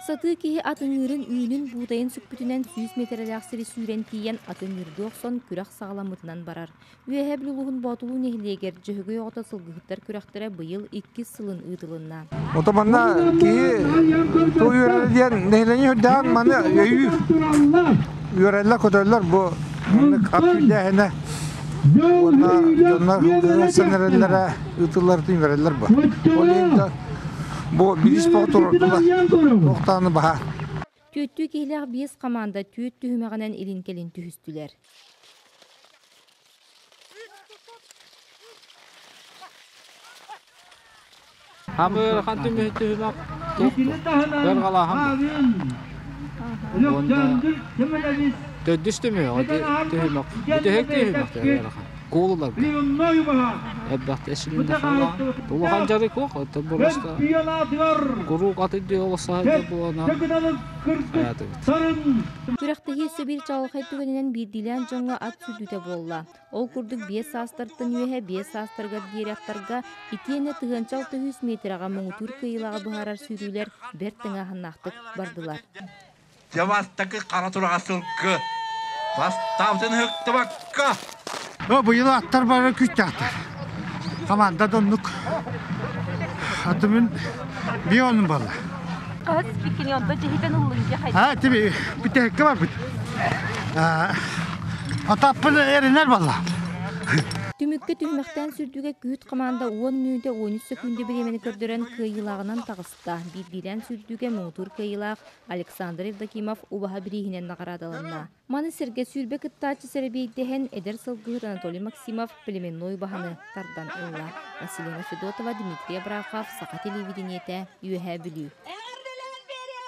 Сатыы киһи ат ыҥыырын үүнүн буутайын сүкпүтүнэн 100 миэтэрэлээх сири сүүрэн тиийэн аты ыҥыырдыы охсон күрэх саҕаламмытынан барар. Үөһээ Бүлүү улууһун Боотулуу нэһилиэгэр Дьөһөгөй оҕото сылгыһыттар күрэхтэрэ быйыл иккис сылын ыытылынна. Ото манна киһи тыл үөрэрэ диэн нэһилиэнньэ үрдээн маны өйүүр. Үөрэллэр, көтөллөр бу маннык ат күүрдээһинэ уонна дьоннор сэнэрэллэрэ ыытылларытын үөрэллэр бу. Ол иһин да бу бириис бөҕө туруордулар. Туохтааны баһа. Түөттүү киһилээх биэс хамаанда түөрт түһүмэҕинэн илин-кэлин түһүстүлэр. Хамыырхан түмүһү түһүмэх туох Уонна төрдүс түмүөх түһүмэх бүтэһик түһүмэх ыарахан куолуларга элбэхтэ эсилиннэ улахан дьарык суох оттон просто куруук аты дьиэ олоссаһа буоланан хайаатыбыт. Күрэхтэһии өссө биир чаҕылхай түгэнинэн биирдиилээн дьоҥҥо ат сүүрдүүтэ буолла. Ол курдук биэс саастартан үөһэ биэс саастарыгар диэри аттарга итиэннэ тыһыынча алта сүүс миэтэрэҕэ муҥутуур кыайыылааҕы быһаарар сүүрүүлэр бэрт тыҥааһыннаахтык бардылар. Дьэ бастакы хара тураҕа сылгы бастаабытын ыһыктыбакка Быйыл аттар бары күүстээхтэр. Команда да оннук. Атымын биэ оннун буолла. Хаһыс спикини онто дьиһитен ыллыҥ дьэ хайда? А, тебе бүтэһиккэ барбыт. Атаппын эринэр буолла. Түмүккэ түһүмэхтээн сүрдүгэ күүт команда 10 мүнүүтэ 13 сөкүүндэ бириэмэни көрдөрөн кыайыылааҕынан таҕыста. Биирдиилээн сүрдүгэ муҥутуур кыайыылаах Александр Евдокимов убаһа бирииһинэн наҕараадаланна. Маны сэргэ сүүрбэ кыттааччы сэрэбиэйдэһэн, эдэр сылгыһыт Анатолий Максимов племенной убаһаны тардан ылла. Василина Федотова, Дмитрий Абрахов, Саха телевидениетэ, Үөһээ Бүлүү.